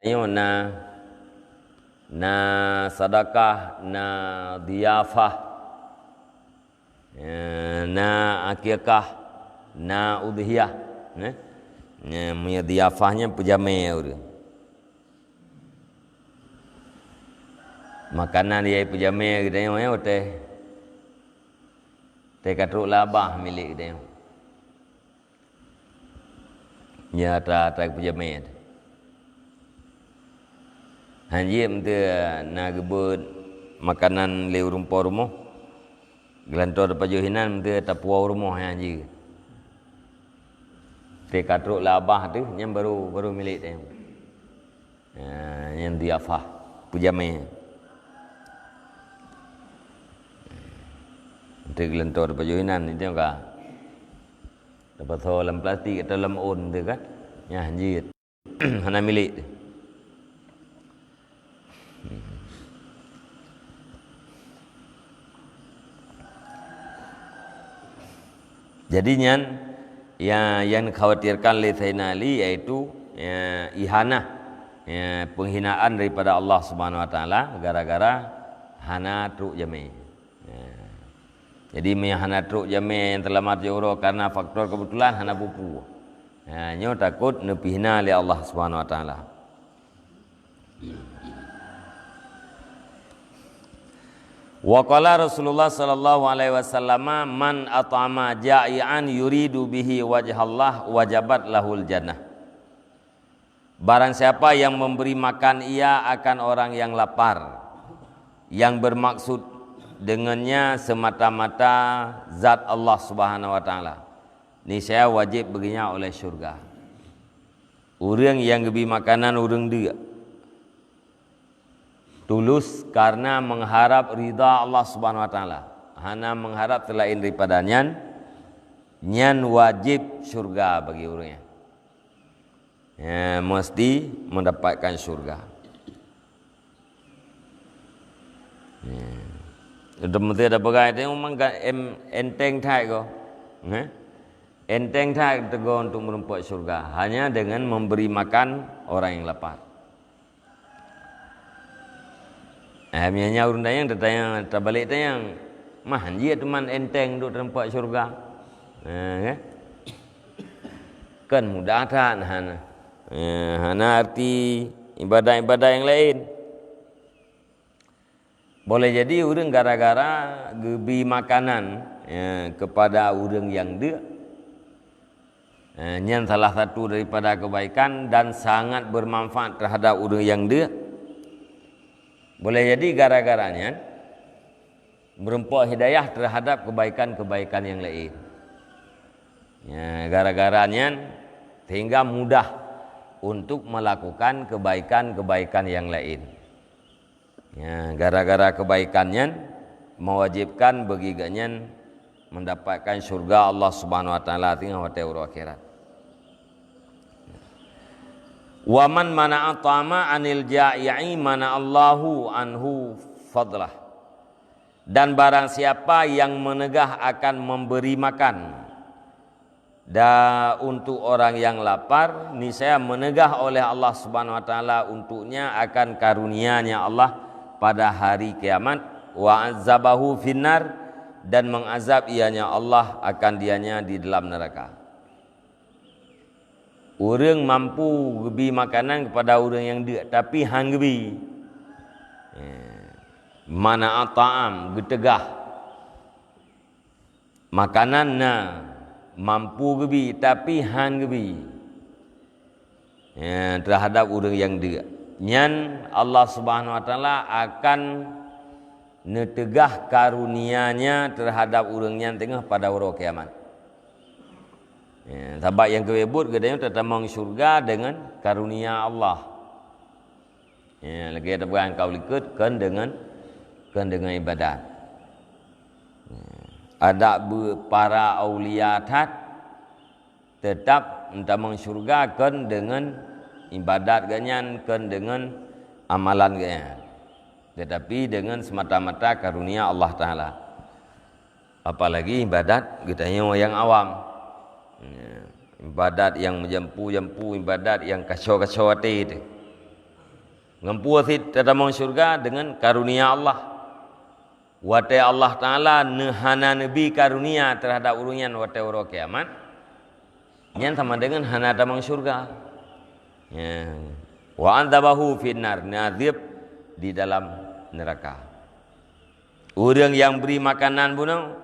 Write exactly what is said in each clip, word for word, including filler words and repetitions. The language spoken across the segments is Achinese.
Nyoe na, na sadakah, na diafah, eh, na akikah, na udhiyah, eh. Nyan meunyo diafah nyan peujamé ureuëng. Makanan nyang peujamé geutanyoe nyoe teh, teh ka trok labah milék geutanyoe. Nyan atra-atra peujamé. Hanjeuet meunteue na geubeuet makanan lé ureuëng po rumoh, geulantoe tapajoh inan meunteue tapuwoe rumoh nyan hanjeuet. Teuka trok labah teuh, nyan baru, baru milék teuh. Ha, nyan diafah, peujamé. Meunteue geulantoe tapajoh inan, itu ka. Tapasoe lam plastik atau lam ôn tu kan? Nyan jeuet. Hana milék teuh. Jadi nyan, ya, yang dikhawatirkan lé Sayyidina Ali yaitu, ya, ihanah, ya, penghinaan daripada Allah Subhanahu Wa Taala gara-gara hana trok jamé. Ya. Jadi, meunyo hana trok jamé nyang teulamat siuroe karena faktor kebetulan hana peue-peue. Ha, nyoe takot neupiuna lé Allah Subhanahu Wa Taala. Wa qala Rasulullah sallallahu alaihi wasallam, "Man at'ama ja'i'an yuridu bihi wajhallah, wajabat lahul jannah." Barang siapa yang memberi makan ia akan orang yang lapar, yang bermaksud dengannya semata-mata zat Allah Subhanahu wa Taala, niscaya wajib baginya oleh syurga. Ureuëng nyang geubi makanan ureuëng deuk tulus karena mengharap ridha Allah Subhanahu wa Taala, hana mengharap selain daripada nyan, nyan wajib syurga bagi ureuëng nyan. Ya, mesti mendapatkan syurga. Ya. Untuk mesti ada pegai tengok memang ka em-, enteng that ko. Eh? Enteng that teugong untuk meureumpok syurga hanya dengan memberi makan orang yang lapar. Eh, misalnya ureuëng tanyong, tatanyong, tabalek tanyong, mah jih teuma enteng untuk teureumpok syurga. Eh, kan? Kan mudah that hana. Eh, hana arti ibadat-ibadat yang lain. Boleh jadi ureuëng gara-gara geubi makanan, ya, kepada ureuëng nyang deuk. Eh, nyan salah satu daripada kebaikan dan sangat bermanfaat terhadap ureuëng nyang deuk. Boleh jadi gara-gara nyan meureumpok hidayah terhadap kebaikan-kebaikan yang lain. Ya, gara-gara nyan sehingga mudah untuk melakukan kebaikan-kebaikan yang lain. Ya, gara-gara kebaikan nyan mewajibkan bagi geuh nyan mendapatkan syurga Allah Subhanahu wa Taala teungoh watée uroe akhirat. Wa man mana'a ta'ama anil ja'i mana'allahu anhu fadlah. Dan barang siapa yang menegah akan memberi makan dan untuk orang yang lapar, niscaya menegah oleh Allah Subhanahu wa Taala untuknya akan karunia-Nya Allah pada hari kiamat, wa azabahu finnar, dan mengazab ianya Allah akan dianya di dalam neraka. Ureuëng mampu geubi makanan kepada ureuëng nyang deuk, tapi han geubi. Ya. Mana at'am, geutegah. Makanan na, mampu geubi, tapi han geubi. Ya, terhadap ureuëng nyang deuk. Nyan Allah Subhanahu wa Taala akan neuteugah karunia-Nya terhadap ureuëng nyan teungoh pada uroe kiamat. Ya, sabab nyang keubiet buet geutanyoe tatamong syurga deungon karunia Allah. Ya, lagée tapeugah keu likot kon deungon, kon deungon ibadat. Ya. Adak beu para aulia that tetap meutamong syurga kon deungon ibadat geuhnyan, kon deungon amalan geuhnyan, tetapi deungon semata-mata karunia Allah Taala. Apalagi ibadat geutanyoe nyang awam. Ya, ibadat nyang meujampu-jampu, ibadat nyang kaco-kaco até teuh. Ngon peue sit tatamong syeuruga? Deungon karunia Allah. Watée Allah Taala neuhana neubi karunia teuhadab ureuëng nyan watée uroe kiamat, nyan sama deungon hana tamong syeuruga. Ya. Wa adzabahu finnar, neuazab di dalam neuraka. Ureuëng nyang bri makanan bunoe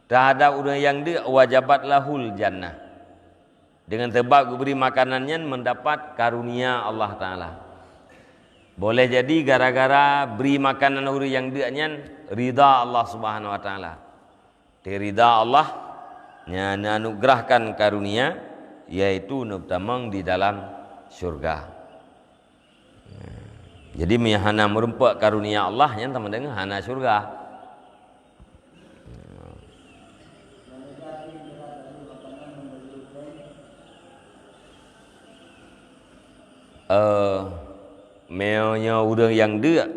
teuhadab ureuëng nyang deuk, wajabat lahul jannah. Deungon sabab geubri makanan nyan mendapat karunia Allah Taala. Boleh jadi gara-gara bri makanan ureuëng nyang deuk nyan ridha Allah Subhanahu Wa Taala. Di ridha Allah, nyan anugerahkan karunia, yaitu neutamong di dalam syurga. Jadi meunyo hana meurumpok karunia Allah, nyan sama deungon hana syurga. Eh, meunyo ureuëng nyang deuk,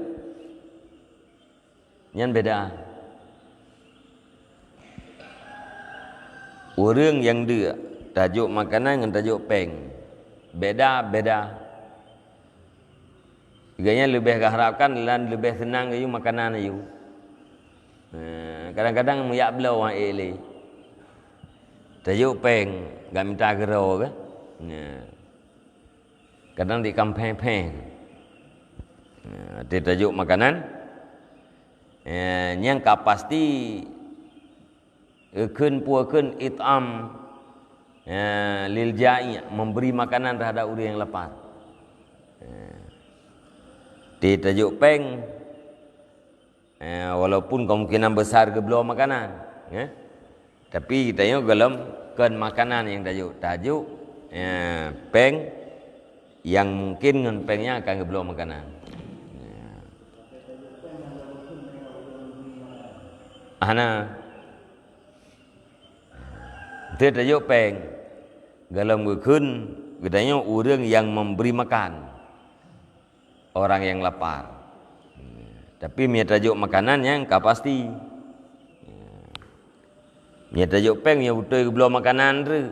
nyan beda. Ureuëng nyang deuk, tajok makanan ngon tajok péng, beda-beda. Gobnyan leubeh geuharapkan dan leubeh seunang geuyue makanan ayue. Nah, kadang-kadang meuyak bloe han ék lé. Tajok péng, gak mita keudroe kan? Nah. Kadang di kampéng-péng. Nah, di tajok makanan. Eh, nyang ka pasti, eh, kheun peue kheun it'am, eh, lil ja'i', memberi makanan terhadap ureuëng nyang lapar. Eh, di tajok péng, eh, walaupun kemungkinan besar geubloe makanan, eh. Tapi geutanyoe gohlom kon makanan nyang tajok, tajok, eh, péng nyang mungkin ngon péng nyan akan geubloe makanan. Hana. Teutajok péng, gohlom geukheun geutanyoe ureuëng nyang memberi makan orang nyang lapar. Tapi meunyo tajok makanan nyang ka pasti. Meunyo tajok péng, meunyo beutôi geubloe makanan treuk.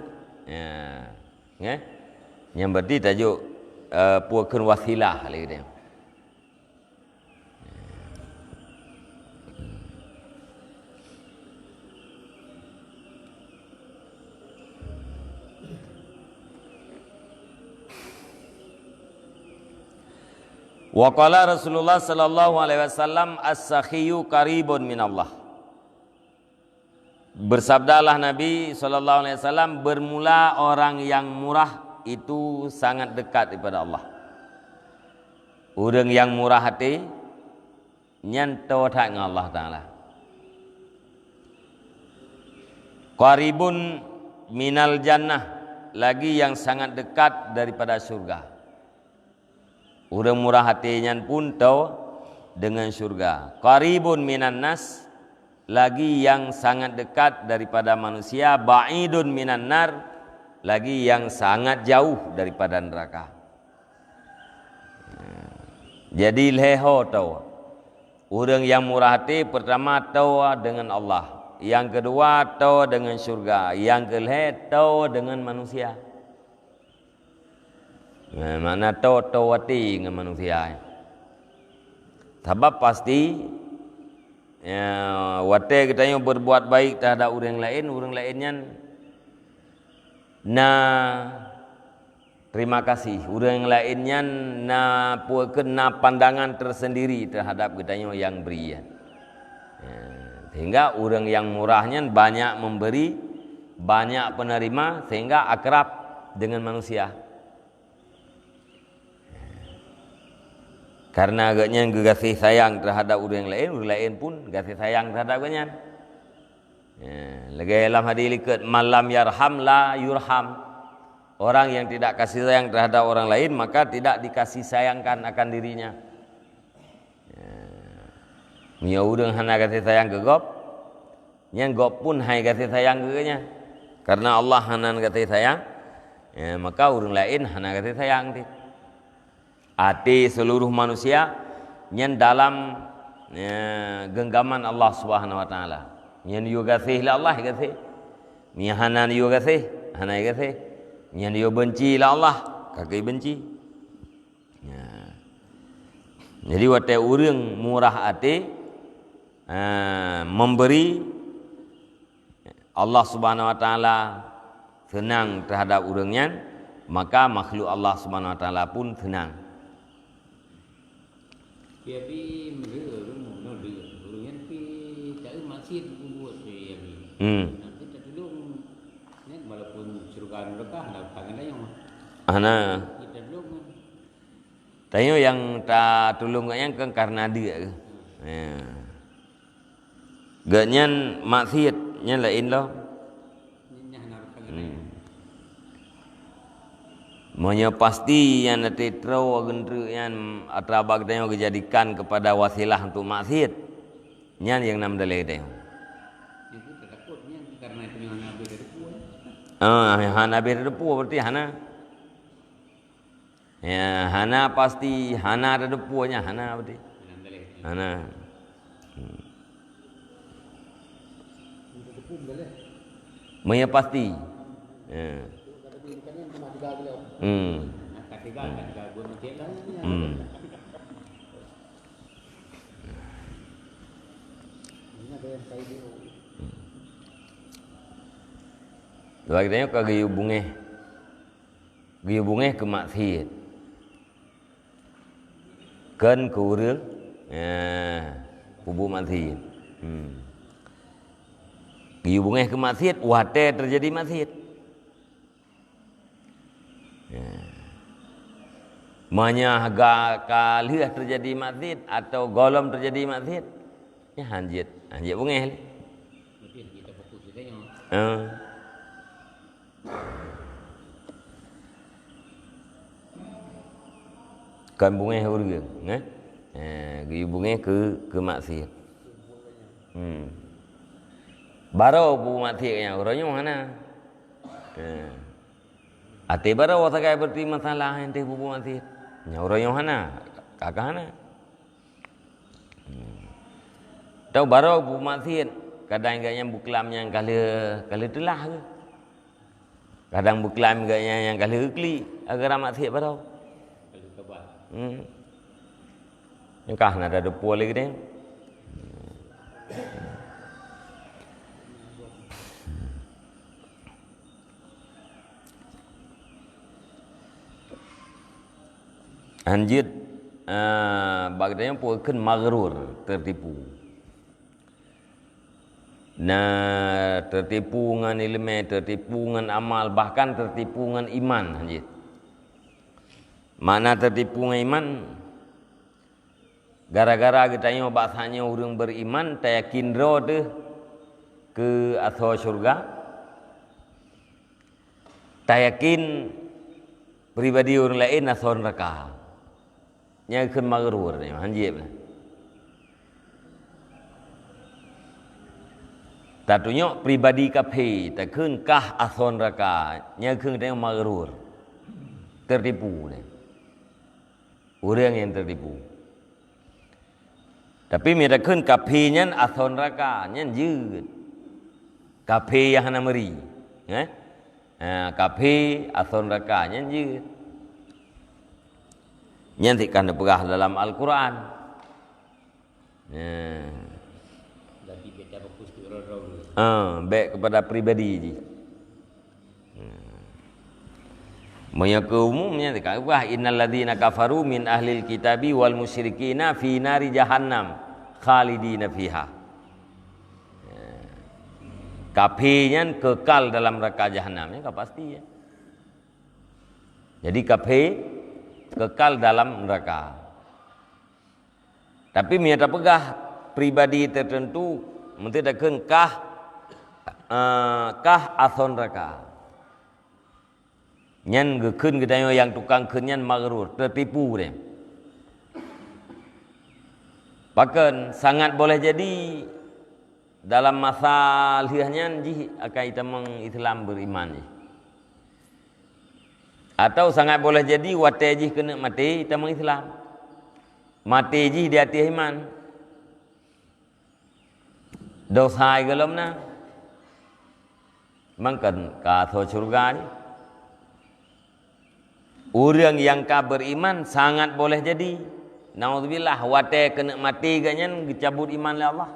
Ya. Nyan berarti tajok, eh, peue kheun wasilah lagée nyan. Wa qala Rasulullah sallallahu alaihi wasallam, "As-sakhiyyu qaribun minallah." Bersabdalah Nabi sallallahu alaihi wasallam, "Bermula orang yang murah itu sangat dekat daripada Allah." Ureuëng nyang murah até, nyan toe that ngon Allah Taala. Qaribun minal jannah, lagi yang sangat dekat daripada syurga. Ureuëng murah até nyan pun toe deungon syurga. Qaribun minan nas, lagi yang sangat dekat daripada manusia, ba'idun minan nar, lagi yang sangat jauh daripada neraka. Jadi lhée ho toe. Ureuëng nyang murah até, pertama toe deungon Allah, nyang keudua toe deungon syurga, nyang keulhée toe deungon manusia. Nah, makna toe, toe até ngon manusia. Sabab pasti, ya, watée geutanyoe berbuat baik terhadap ureuëng laén, ureuëng laén nyan na terima kasih. Ureuëng laén nyan na peue kheun, na pandangan tersendiri terhadap geutanyoe nyang bri nyan. Ya, sehingga ureuëng nyang murah nyan banyak memberi, banyak penerima, sehingga akrab dengan manusia. Karena gobnyan geugaséh sayang terhadap ureuëng laén, ureuëng laén pun gaséh sayang terhadap gobnyan. Ya, lagée lam hadis likot, "Man lam yarham la yurham." Orang yang tidak kasih sayang terhadap orang lain, maka tidak dikasih sayangkan akan dirinya. Ya. Meunyoe ureuëng hana gaséh sayang keu gob, nyan gob pun hai gaséh sayang keu geuhnyan. Karena Allah hana gaséh sayang, ya, maka ureuëng laén hana gaséh sayang cit. Até seluruh manusia nyan dalam, ya, genggaman Allah Subhanahu Wa Taala. Nyan yue gaséh lé Allah, gaséh. Nyan hana yue gaséh, hana gaséh. Nyan yue benci lé Allah, ka geubenci. Ya. Jadi watée ureuëng murah até, eh, memberi, Allah Subhanahu wa Taala senang terhadap ureuëng nyan, maka makhluk Allah Subhanahu wa Taala pun senang. Tapi meunurot ureuëng nyan pi tak maksiat bubuet ya. Hmm. Nanti tertulung. Nyan walaupun syurga neraka ada tangan dayung. Hana. Kita belum. Tanyoe nyang tatulông gobnyan kan karena deuk. Ya. Gobnyan maksiat, nyan laén lom. Hmm. Meunyoe pasti nyang na teutroe geundreuk nyan atra bak tanyoe geujadikan keupada wasilah untuk maksiat, nyan nyang na meudalée tanyoe. Ah, hana habéh teudeupue, berarti hana. Ya, hana pasti, hana teudeupue nyan, hana berarti. Hana. Hmm. Meunyoe pasti. Ya. Hmm. Hmm. Sebab geutanyoe ka geuyue beungéh. Geuyue beungéh keu maksiat. Kon keu ureuëng, ya, peubuet maksiat. Hmm. Geuyue beungéh keu maksiat, watée teujadi maksiat. Ya. Meunyoe ka, ka lheueh teujadi maksiat atau gohlom teujadi maksiat, ya hanjeuet, hanjeuet beungéh lé. Berarti kita fokus kita yang Ha. Kon beungéh ureuëng, eh? Eh, geuyue beungéh keu, keu maksiat. Hmm. Barô peubuet maksiat nyan, uroe nyoe hana. Eh. Até barô sagai berarti masalah nyang teuh peubuet maksiat. Nyan uroe nyoe hana, ka ka hana. Hmm. Tau barô peubuet maksiat, kadang gobnyan beuklam nyang ka lheueh, ka lheueh teulah geuh. Kadang beuklam gobnyan nyang ka lheueh geuklik, gara-gara maksiat barô. Hmm. Nyang ka hana teudeupue lé geude. Hanjeuet, eh, bak geutanyoe peue kheun maghrur, tertipu. Na tertipu ngon iéleumé, tertipu ngon amal, bahkan tertipu ngon iman hanjeuet. Makna tertipu ngon iman, gara-gara geutanyoe bak saát nyoe ureuëng beriman, tayakin droe teuh keu asoe syeuruga, tayakin pribadi ureuëng laén asoe neuraka. Nyan kheun maghrur nyan, hanjeuet. Tatunyok pribadi kafé, takheun kah asoe neuraka, nyan kheun geutanyoe maghrur. Tertipu nyan. Ureuëng nyang tertipu. Tapi meunyoe takheun kafé nyan asoe neuraka, nyan jeuet. Kafé nyang hana meuri, eh? Ha, kafé asoe neuraka, nyan jeuet. Nyan sit ka neupeugah dalam Al-Quran. Nah. Jadi beda fokus keu droe-droe. Ah, bék kepada pribadi jih. Nah. Meunyoe keu umum nyan ka peugah, "Innal ladzina kafaru min ahlil kitabi wal musyrikina fi nari jahannam khalidina fiha." Nah. Kafé nyan kekal dalam neraka jahanam, nyan ka pasti ya. Jadi kafé kekal dalam neraka. Tapi meunyoe tapeugah pribadi tertentu, meusti takheun kah, eh, kah asoe neuraka. Nyan geukheun geutanyoe nyang tukang kheun nyan maghrur, tertipu deh. Pakon sangat boleh jadi dalam masa lheueh nyan jih akan itamong Islam beriman jih. Atau sangat boleh jadi watée jih keuneuk maté itamong Islam. Maté jih di ateueh iman. Dosa golom na. Mangkon ka asoe syeuruga jih. Ureuëng nyang ka beriman sangat boleh jadi Naudzubillah, watée keuneuk maté geuhnyan geucabut iman lé Allah.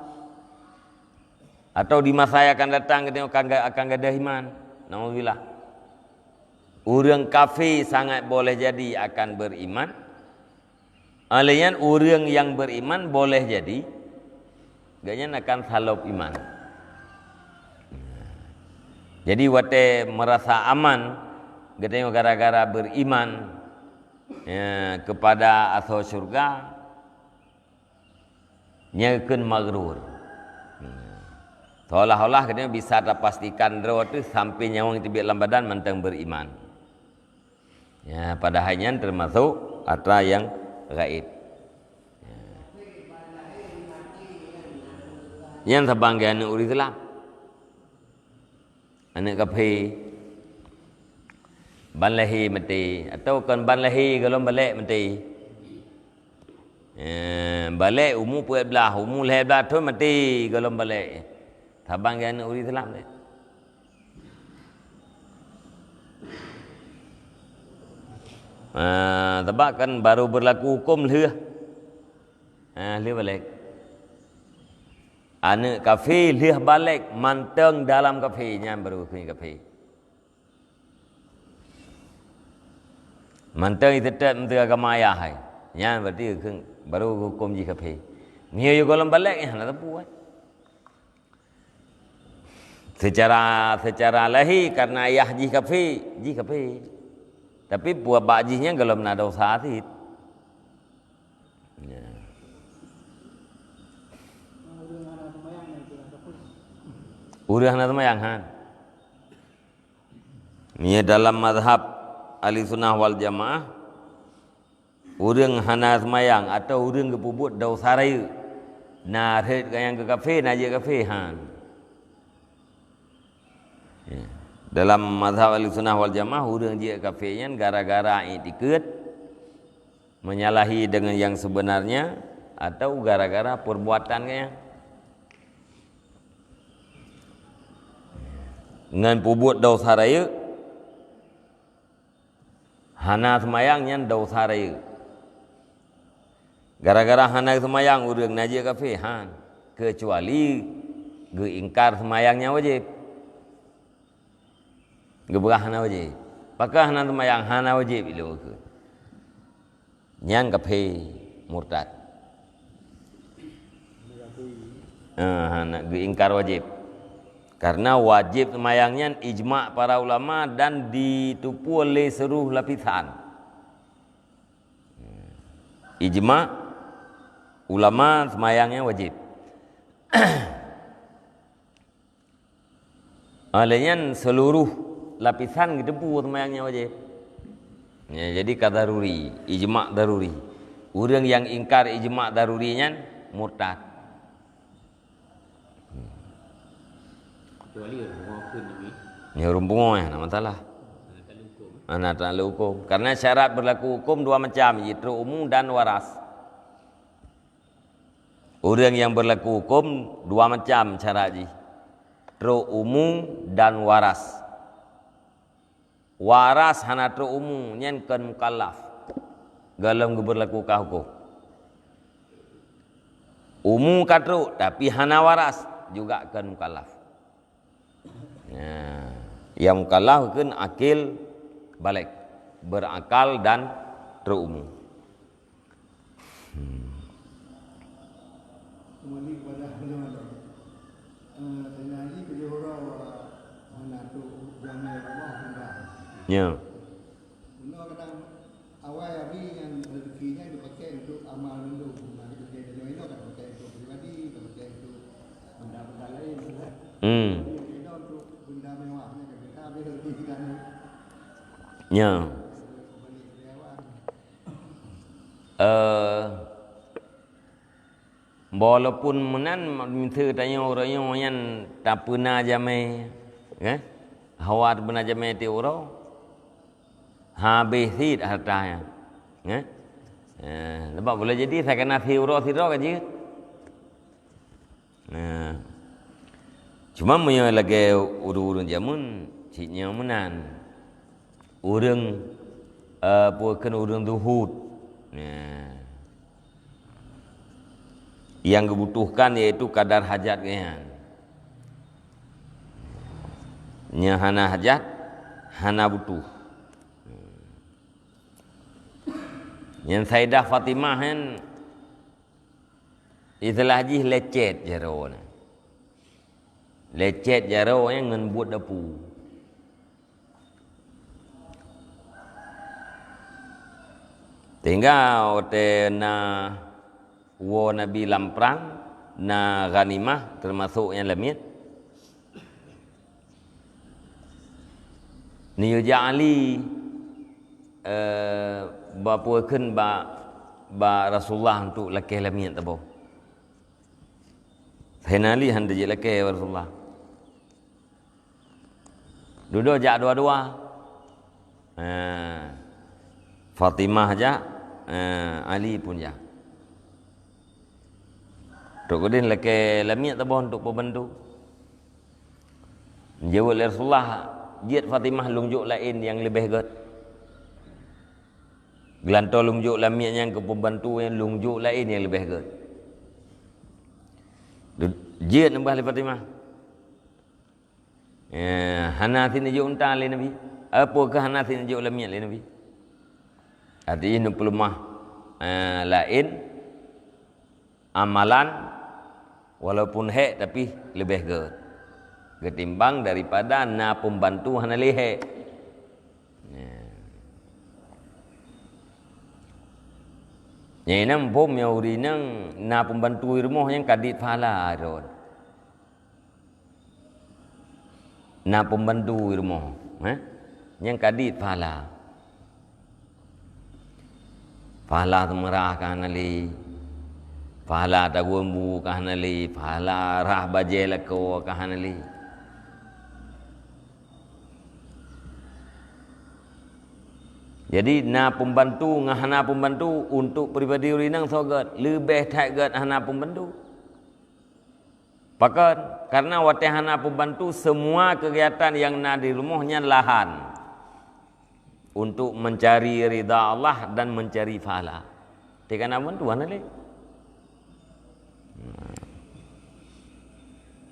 Atau di masa yang akan datang geutanyoe akan ga-, akan gadôh iman. Naudzubillah. Ureuëng kafé sangat boleh jadi akan beriman. Alainya ureuëng yang beriman boleh jadi geuhnyan akan salop iman. Jadi watée merasa aman geutanyoe gara-gara beriman, ya, kepada asoe syurga, nyan kheun maghrur. Seolah-olah geutanyoe bisa tapastikan droe teuh sampai nyawöng teubiet lam badan mantong beriman. Ya, padahai nyan termasuk atra yang gaib. Ya. Nyan saban geuh aneuëk ureuëng Islam. Aneuëk kafé ban lahé maté, atau kon ban lahé gohlom balek maté. Eh, balek umu peuet blaih, umu lhée blaih thon maté gohlom balek. Saban geuh aneuëk ureuëng Islam. Ah, sabab kan baru berlaku hukum lheueh. Ah, lheueh balek. Aneuëk kafé lheueh balek mantong dalam kafé, nyan baru kheun kafé. Mantong itetap meuteu agama ayah hai. Nyan berarti kheun baru hukum jih kafé. Meunyoe gohlom balek, nyan hana teupeu hai. Secara, secara lahé karena ayah jih kafé, jih kafé. Tapi pue bak jih nyan gohlom na dosa cit. Ya. Ureuëng hana seumayang, han. Nyan dalam mazhab Ahli Sunnah wal Jamaah, ureuëng hana seumayang atau ureuëng geupeubuet dosa rayeuk, na rhot nyang keu kafé, na jeuet kafé, han. Ya. Dalam mazhab Ahli Sunnah wal Jamaah, ureuëng jeuet kafé nyan gara-gara iktikeuet menyalahi dengan yang sebenarnya atau gara-gara perbuatan nyan. Ngon peubuet dosa rayeuk, hana seumayang nyan dosa rayeuk. Gara-gara hana seumayang ureuëng na jeuet kafé, han. Keucuali geuingkar seumayang nyang wajéb. Geupeugah hana wajéb. Pakon hana seumayang, hana wajéb ilée keu. Nyan kafé murtad. Eh, hana geuingkar wajéb. Karena wajéb seumayang nyan ijma para ulama dan diteupue lé seluruh lapisan. Ijma ulama seumayang nyan wajéb. Oleh nyan seluruh lapisan geuteupeue seumayang nyan wajéb. Ya, jadi ka daruri, ijma daruri. Ureuëng nyang ingkar ijma daruri nyan murtad. Kecuali ureuëng pungo kheun jih. Ya, ureuëng pungo, ya, hana masalah. Hana takluk hukum. Hana takluk hukum. Karena syarat berlaku hukum dua macam, yaitu umu dan waras. Ureuëng nyang berlaku hukum dua macam syarat jih. Trok umu dan waras. Waras hana trok umu, nyan kon mukallaf. Gohlom geuberlakukan hukum. Umu ka trok, tapi hana waras, juga kon mukallaf. Nah, nyang mukallaf kheun akil baligh, berakal dan trok umu. Hmm. Kembali kepada Abdul Malik. Eh, Saidina Ali tujoh uroe hana trok jamé Allah pindah. Ya. Bunoe kadang awai Abi nyan rezeki nyan dipakai untuk amal mandum. Nah, itu dia, dia inoe kan pakai untuk pribadi, kan pakai untuk benda-benda lain, kan. Hmm. Jadi, inoe untuk benda mewah, kan. Kita habis rezeki kita ni. Ya. Kembali ke awal. Eh, walaupun meunan, miseue tanyoe uroe nyoe nyan tapeuna jamé, eh? Hawa tapeuna jamé tiep uroe, habéh cit hareuta nyan, eh? Eh, sabab boleh jadi sakana si uroe sidroe ka jeuet. Nah, cuma meunyoe lagée ureuëng-ureuëng jameun, cit nyoe meunan. Ureuëng, eh, peue kheun ureuëng zuhud. Nah, Nyang geubutuhkan yaitu kadar hajat geuhnyan. Nyang hana hajat, hana butuh. Nyan Saidah Fatimah nyan, istilah jih lecet jaroe na. Lecet jaroe nyan ngon buet dapu. Sehingga watée na woe Nabi lam prang, na ghanimah, teumasok nyang lamiet, neuyue jak Ali, eh, bapeue kheun bak, bak Rasulullah untuk lakée lamiet saboh. Saidina Ali hana jilakée bak Rasulullah. Dudoe jak dua-dua. Ha. Fatimah jak, ha, Ali pun jak. Trok keudeh lakée lamiet saboh untuk peubantu. Jaweueb lé Rasulullah, "Jeuet Fatimah, lôn jok laén nyang leubeh gét." Geulantoe lôn jok lamiet nyan keu peubantu nyan, lôn jok laén nyang leubeh gét. Du-, jeuet neubah lé Fatimah. Eh, hana sit neujok unta lé Nabi. Apo keuh hana sit neujok lamiet lé Nabi? Artinya neupeuleumah, eh, laén amalan, walaupun hék tapi leubeh gét ketimbang daripada na pembantu hana lé hék. Nah. Nyang inong phom nyang ureueng inong na pembantu di rumoh nyang ka dit pahala rot. Na pembantu di rumoh, eh? Nyang ka dit pahala. Pahala seumeurah ka hana lé. Pahala tagun bu ka hana lé. Pahala rhah bajée lakoe ka hana lé. Jadi, na pembantu ngon hana pembantu untuk pribadi ureueng inong soe gét, leubeh that gét hana pembantu. Pakon? Karena watée hana pembantu, semua kegiatan nyang na di rumoh nyan lahan untuk mencari ridha Allah dan mencari pahala. Teuka na pembantu hana lé.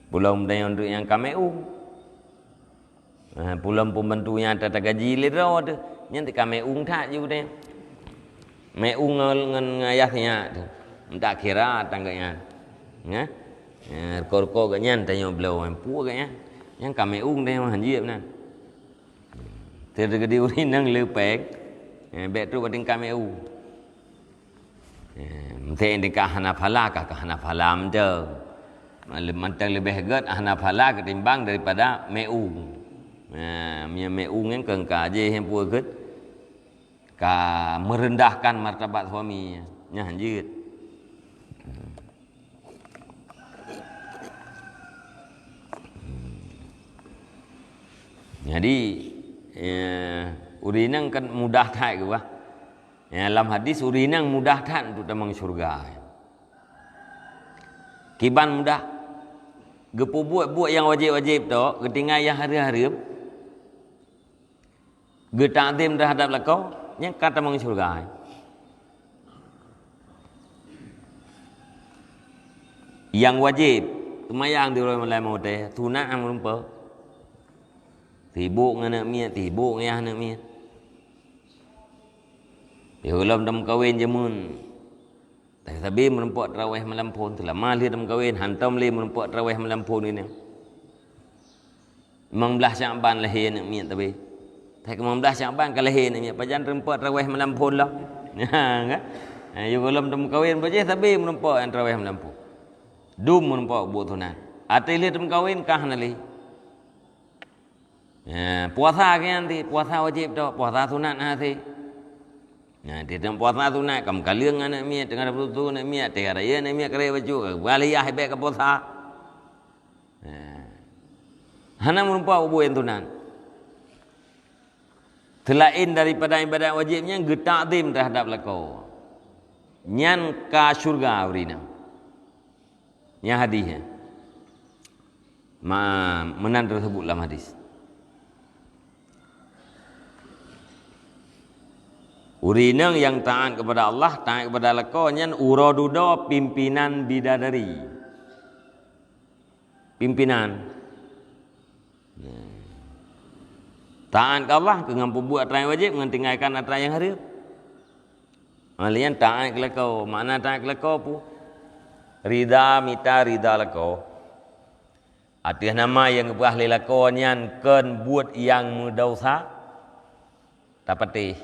Pulang meudayong duek nyang ka meu. Ha, pulang pembantu nyang ata tagaji lé droe teuh, nyan teuka meu that ju teuh. Meu ngon, ngon, ngon ayah nyak teuh. Meutak kira tang geuh nyan. Nyan. Ha, ruko-ruko geuh nyan tanyoe bloe, peue geuh nyan. Nyang ka meu teuh mah hanjeuet nan. Teuh teugeudi ureueng inong leupeng. Ha, bék trok bak tingkat meu. Eh, meuntang ka hana pahala, ka, ka hana pahala mantong. Mantong leubeh gét hana pahala ketimbang daripada meu. Eh, meunyoe meu nyan keu ka jih nyang peue gét, ka merendahkan martabat suami, nyan hanjeuet. Jadi, eh, ureueng inong kan mudah that geuh bah. Ya, lam hadis, ureueng inong mudah that untuk tamong syeuruga. Kiban mudah. Geupeubuet buet nyang wajéb-wajéb tok, geutinggai nyang hareuem-hareuem, geutakzim teuhadap lakoe, nyan ka tamong syeuruga. Nyang wajéb, seumayang di uroe malam watée, sunat nyang meureumpok. Sibok ngon aneuk miet, sibok ngon ayah aneuk miet. Yoh lom tameukawen jameun. Tapi sabe meureumpok tarawéh malam phon, seulama lheueh tameukawen, hantom lé meureumpok tarawéh malam phon ini. Limong blaih Syakban lahé aneuk miet tabe. Tapi limong blaih Syakban ka lahé aneuk miet, pajan teureumpok tarawéh malam phon lom. Ha, kan? Ha, yoh gohlom tameukawen, bajéh sabe meureumpok nyang tarawéh malam phon. Dum meureumpok buet sunat. Até lheueh tameukawen ka hana lé. Ha, puasa kan ti, puasa wajéb tok, puasa sunat hase. Nah, tiep-tiep puasa sunat, ka meukaleueng aneuk miet, teungoh tapeusu aneuk miet, teuka raya aneuk miet, karek bacut, ka geubalih yah bék ka puasa. Nah. Hana meureumpok buet nyang sunat. Seulaén daripada ibadat wajéb nyan geutakzim teuhadap lakoe. Nyan ka syeuruga ureueng inong. Nyan hadis nyan. Ma-, meunan teuseubut lam hadis. Ureueng inong nyang taat kepada Allah, taat kepada lakoe, nyan uroe dudoe pimpinan bidadari. Pimpinan. Taat keu Allah, keu ngon peubuet atra nyang wajéb, ngon tinggalkan atra nyang hareuem. Ha, lheueh nyan taat keu lakoe. Makna taat keu lakoe peue? Rida, mita rida lakoe. Ateueh nama nyang geupeugah lé lakoe nyan kon buet nyang meudesya, tapatéh.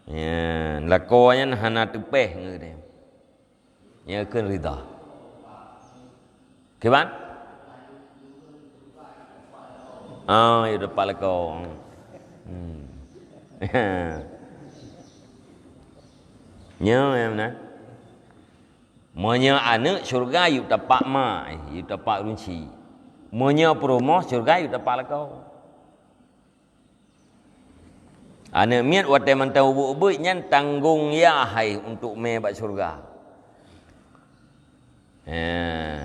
Nyan, lakoe nyan hana teupéh ngon geutanyoe. Nyan kheun rida. Kiban? Oh, ya, teupah lakoe. Hmm. Nyoe nyang meunan. Meunyoe aneuk syeuruga yue tapak ma, yue tapak ureueng chik. Meunyoe peurumoh syeuruga yue tapak lakoe. Aneuk miet watée mantong ubit-ubit nyan tanggong yah hai untuk mé bak syeuruga. Eh,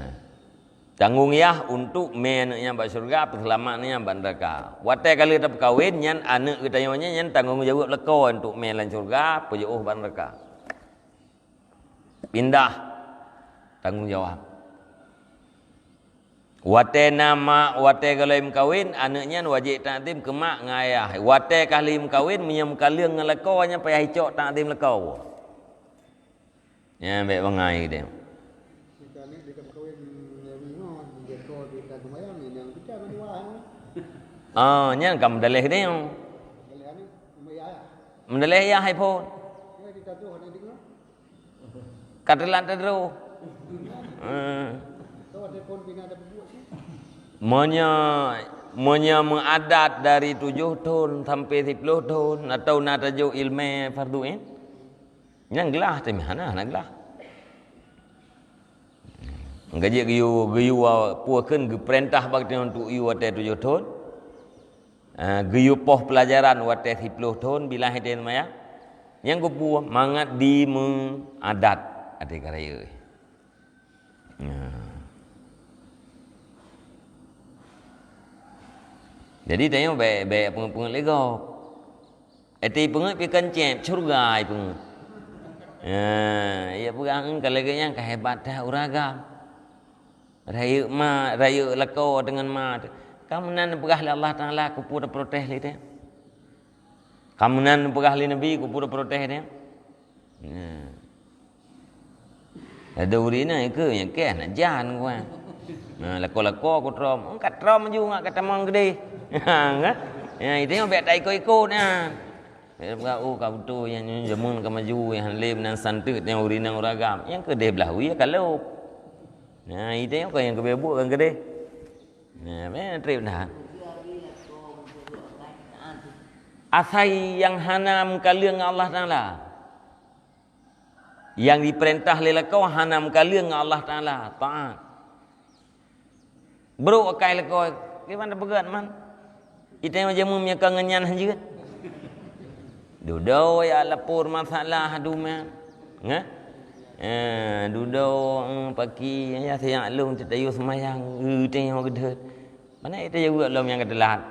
tanggong yah untuk mé aneuk nyan bak syeuruga, peuseulamat aneuk nyan bak neuraka. Watée ka lheueh tapeukawen nyan aneuk geutanyoe nyan, nyan tanggong jaweueb lakoe untuk mé lam syeuruga, peujiôh bak neuraka. Pindah tanggong jawab. Watée na mak, watée gohlom meukawen, aneuk nyan wajéb takzim keu mak ngon ayah. Watée ka lheueh meukawen, meunyoe meukaleueng ngon lakoe, nyan payah icok takzim lakoe. Nyan bék bangai deh. Oh, nyan ka meudaléh deh. Meudaléh yah hai phon. Ka teulat tadroe. Eh. Meunyoe, meunyoe meuadat dari tujoh thon sampai siploh thon, atau na tajok ileumèe fardhu ain, nyan glah teuma hana, hana glah. Gaji geuyue, geuyue peue kheun geupeurintah bak geutanyoe untuk yue watèe tujoh thon. Ah, geuyue poh peulajaran watèe siploh thon bila hideh maya. Nyang geupeue mangat dimeuadat ateueh ka rayeuk. Nah. Jadi tanyoe bèk, bèk peungeut-peungeut lé gob. Eti peungeut pih kan cép, syeuruga peungeut. Ya, ya peugah, "Eungkah lagèe nyan ka hebat that ureueng agam." Rayeuk ma, rayeuk lakoe deungon ma. Ka meunan peugah lé Allah Taala, keupeue taprotes lé teuh? Ka meunan peugah lé Nabi, keupeue taprotes teuh? Nah. Ada ureueng inong ikeu nyang keh nak jan kuah. Nah, lakoe-lakoe ku trom. Ka trom ju ngak ka tamong keudeh. Ha, kan? Ya, itu yang bèk taikot-ikot nah. Dia peugah, "Oh, ka beutôi nyan, nyan jameun ka maju, nyan lé meunan santeut nyan ureueng inong ureueng agam." Nyang keudeh blah wie ka lhôk. Nah, itu yang kau yang keubeubuet kan keudeh. Nah, meunan trép nah. Asai nyang hana meukaleueng ngon Allah Taala. Nyang jipeurintah lé lakoe hana meukaleueng ngon Allah Taala, taat. Brok akai lakoe, kiban tapeugöt man. Itée jameun meunyoe ka ngon nyan hanjeuet. Dudoe ya lapor masalah dumah. Ngeh? Eh, dudoe, eh, paki, ya siyak lôn teuh tayue seumayang, eh, teuh nyoe geudeuet. Mana ita jaweueb lom nyang geuteulat?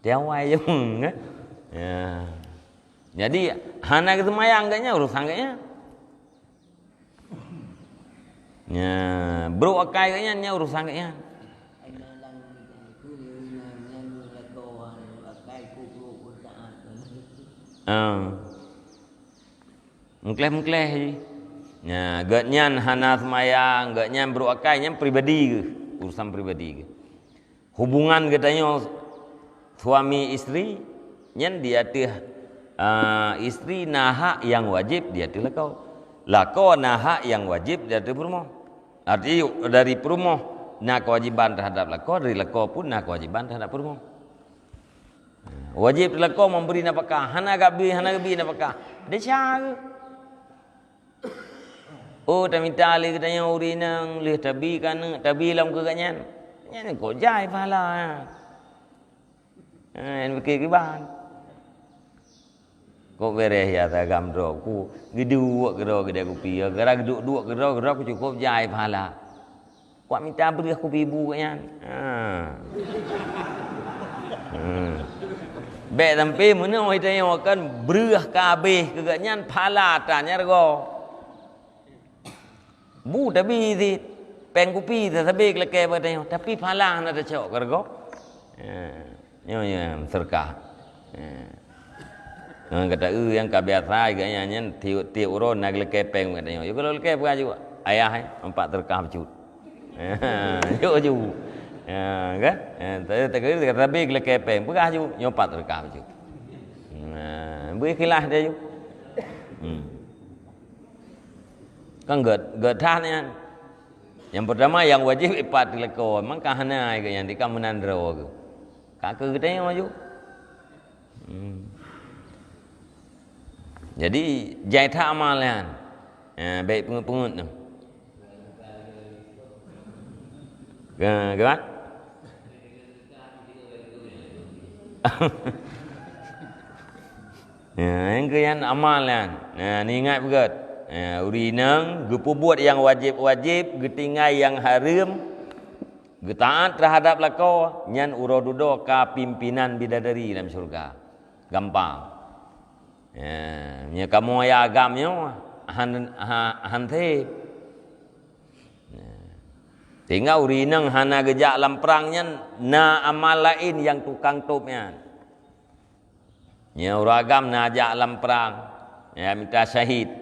Tiawai jameun, ngeh? Ya. Jadi, hana geuseumayang geuh nyan urusan geuh nyan. Nya, brok akai geuh nyan, nyan urusan geuh nyan. Ah. Meukleh-meukleh jih. Nya, geuh nyan hana seumayang, geuh nyan brok akai, nyan pribadi geuh, urusan pribadi geuh. Hubungan geutanyoe suami isteri nyan di ateueh, ah, isteri na hak nyang wajéb di ateueh lakoe. Lakoe na hak nyang wajéb di ateueh peurumoh. Arti dari peurumoh na keuwajiban teuhadap lakoe, dari lakoe pun na keuwajiban teuhadap peurumoh. Wajéb lakoe memberi nafkah, hana geubi, hana geubi nafkah. Desya geuh. Oh, tamita lé geutanyoe ureueng inong, lheueh tabi keu aneuk, tabi lom keu geuh nyan. Nyan kok jai pahala nyan. Ha, nyan pike kiban. Kok beureh ya tagam droe ku, geuduek keudroe geudeh kupi, gara geuduek-duek keudroe, keudroe ku cukôp jai pahala. Kuat mita breueh kupi bu geuh nyan. Ha. Hmm. Bèk sampoe meunoe tanyoe kan breueh ka habéh keu geuhnyan phala tan nyang reugoe. Bu tabi cit, péng kupi tasabe keu lakèe bak tanyoe, tapi phala hana tacok keu reugoe. Ha, nyoe nyang seudeukah. Ha. Ngon gata eu nyang ka biasa geuhnyan nyan tiep-tiep uroe na geulakèe péng bak tanyoe. Yôh keu lakèe peugah ju, "Ayah, eh, empat seudeukah bacut." Ha, yôh ju. Ha, kan? Ha, tapi, tapi, tapi geulakèe péng, peugah ju, "Nyoe pat seudeukah bacut." Ha, beu ikhlas dia ju. Hmm. Kan gèt, gèt that nyan. Nyang peurtama nyang wajéb ipat teuleukô, mangka hana ai geuh nyan dika meunan droe geuh. Ka keu geutanyoe ju. Hmm. Jadi, jai that amal nyan. Ha, bèk peungeut-peungeut nyoe. Ka, ka? Ya, nyang keu nyan amal nyan. Nah, neuingat beugèt. Ya, ureueng inong geupeubuet nyang wajéb-wajéb, geutinggai nyang hareuem, geutaat teuhadap lakoe, nyan uroe dudoe ka pimpinan bidadari lam syeuruga. Gampang. Ya, meunyoe kamoe nyang agam nyoe, han, ha, han sép. Ya. Sehingga ureueng inong hana geujak lam prang nyan, na amal laén nyang tukang tôb nyan. Nyoe ureueng agam na jak lam prang, ya, mita syahid.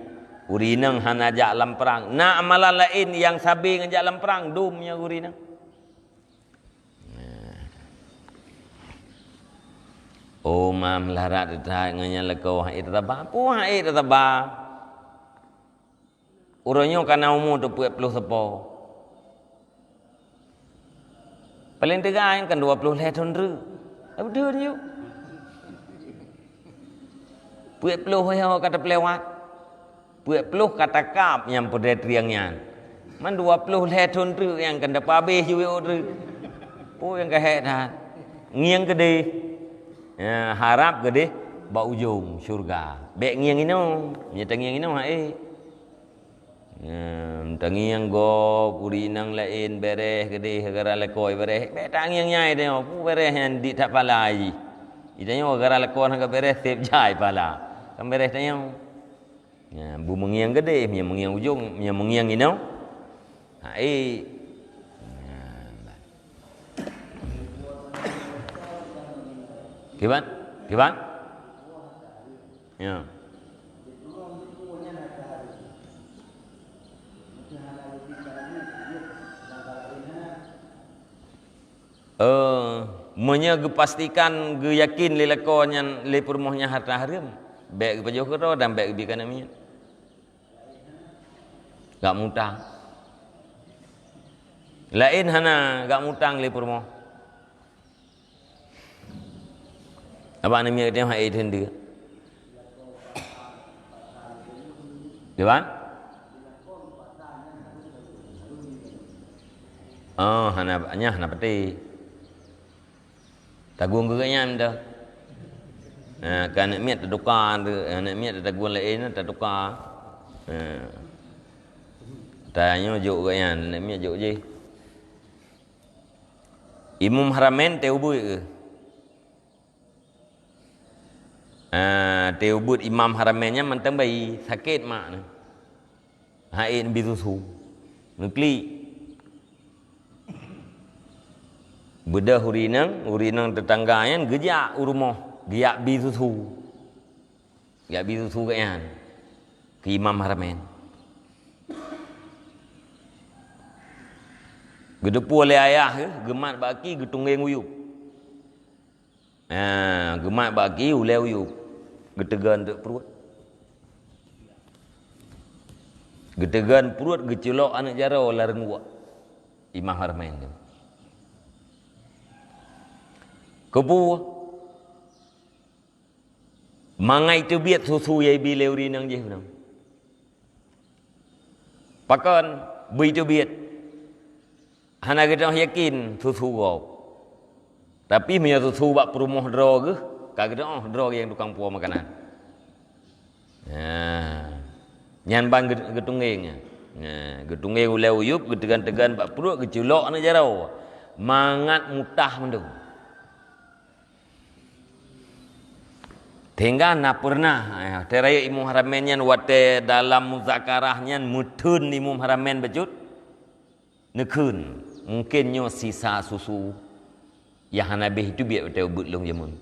Ureueng inong hana jak lam prang. Na amalan laén nyang sabe ngon jak lam prang, dum nyoe ureueng inong. Oh, ma meularat that ngon nyang lakoe hana ék tataba. Peue hana ék tataba? Uroe nyoe ka na umu teupeuet ploh sapo. Paleng teuga nyan kan dua ploh lhèe thon treuk. Beutôi nyoe. Peuet ploh nyoe ka teupeulewat. Peuet ploh ka takab nyang peudeh trieng nyan. Man dua ploh lhèe thon treuk nyan kan tapeuhabéh ju yôh treuk. Peue nyang ka hék that. Ngieng keudeh. Ya, harab keudeh bak ujong syeuruga. Bèk ngieng inong. Meunyoe tangieng inong, hana ék. Nyan, tangieng gob, ureueng inong laén bèrèh keudeh, gara lakoe bèrèh. Bèk tangieng nyan tanyoe, peue bèrèh nyan di that pala jih. Di tanyoe gara lakoe hana bèrèh, sép jai pala. Kan bèrèh tanyoe. Nyan, bu meungieng keudeh, meunyoe meungieng ujong, meunyoe meungieng inong. Hai. Nyan. Kiban? Kiban? Ya. Eh, meunyoe geupastikan, geuyakin lé lakoe nyan lé peurumoh nyan hareuta hareuem, bèk geupajoh keudroe dan bèk geubi keu aneuk miet. Gak mutang. Laén hana gak mutang lé peurumoh. Abang aneuk miet geutanyoe hai teundeuk. Kiban? Oh, hana, nyan hana peuté. Tagueng keu geuhnyan dah. Ha, keu aneuk miet tatuka, aneuk miet tatagueng laén tatuka. Ha. Tanyoe jok geuhnyan, aneuk miet jok jih. Imam Haramain teuh ubeuet keuh. Ah, teuh ubeuet Imam Haramain nyan mantong bayi, sakét mak neuh. Hana ék neubi susu. Neuklik. Beudôh ureueng inong, ureueng inong teutangga nyan geujak u rumoh, geujak bi susu. Geujak bi susu geuhnyan keu Imam Haramain. Geuteupeue lé ayah geuh, geumat bak aki, geutunggeng u yup. Ha, geumat bak aki ulèe u yup, geuteugon teuk pruet. Geuteugon pruet, geuculok aneuk jaroe lam reunguek Imam Haramain tu. Keupeue? Mangat teubiet susu nyang ibi lé ureueng inong jih nyoe. Pakon beu teubiet? Hana geutanyoe yakin susu gob. Tapi meunyoe susu bak peurumoh droe geuh, ka geutanyoe droe nyang tukang puwoe makanan. Nah, nyan ban geu-, geutunggeng nyan. Nah, geutunggeng ulèe u yup, geuteugon-teugon bak pruet, geuculok aneuk jaroe. Mangat mutah mandum. Sehingga na pernah, eh, watèe rayeuk Imum Haramain nyan, watèe dalam muzakarah nyan meutheun Imum Haramain bacut, neukheun, mungken nyoe sisa susu nyang hana habéh teubiet watèe ubeuet lôn jameun.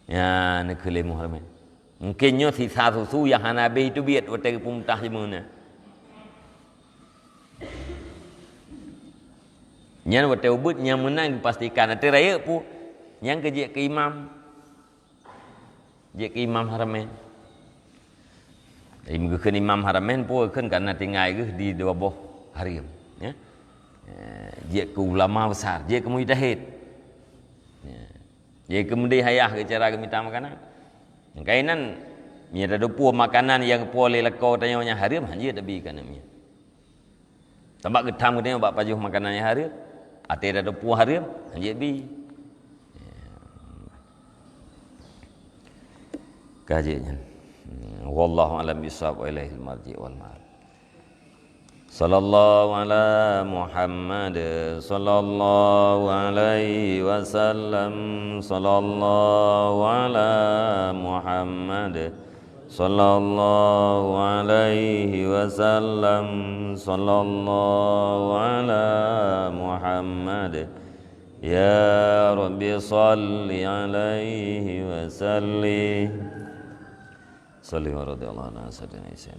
Ya, neukheun lé Imum Haramain. Mungken nyoe sisa susu nyang hana habéh teubiet watèe geupeumutah jameun nyan. Nyan watèe ubeuet nyang meunan geupastikan. Watèe rayeuk peue, nyan keuh jeuet keu imam. Jeuet keu Imam Haramain. Jadi, geukheun Imam Haramain peue, geukheun karena tinggai geuh di dua boh hareuem, ya. Eh, jeuet keu ulama besar, jeuet keu mujtahid. Ya. Jeuet keu meudeh ayah geuh cara geumita makanan. Kainan, meunyoe tateupeue makanan nyang geupeue lé lakoe tanyoe nyang hareuem, han jeuet tabi keu aneuk miet. Sabab geutam geutanyoe bak pajoh makanan nyang hareuem, até tateupeue hareuem, han jeuet bi. Ka jeuet nyan. Wallahu a'lam bissawab wa ilaihil marji' wal ma'ab. Sallallahu ala Muhammad, sallallahu alaihi wasallam, sallallahu ala Muhammad, sallallahu alaihi wasallam, sallallahu ala Muhammad. Ya Rabbi, salli alaihi wa sallim. Salli wa radhiyallahu anhu sayyidina Isa.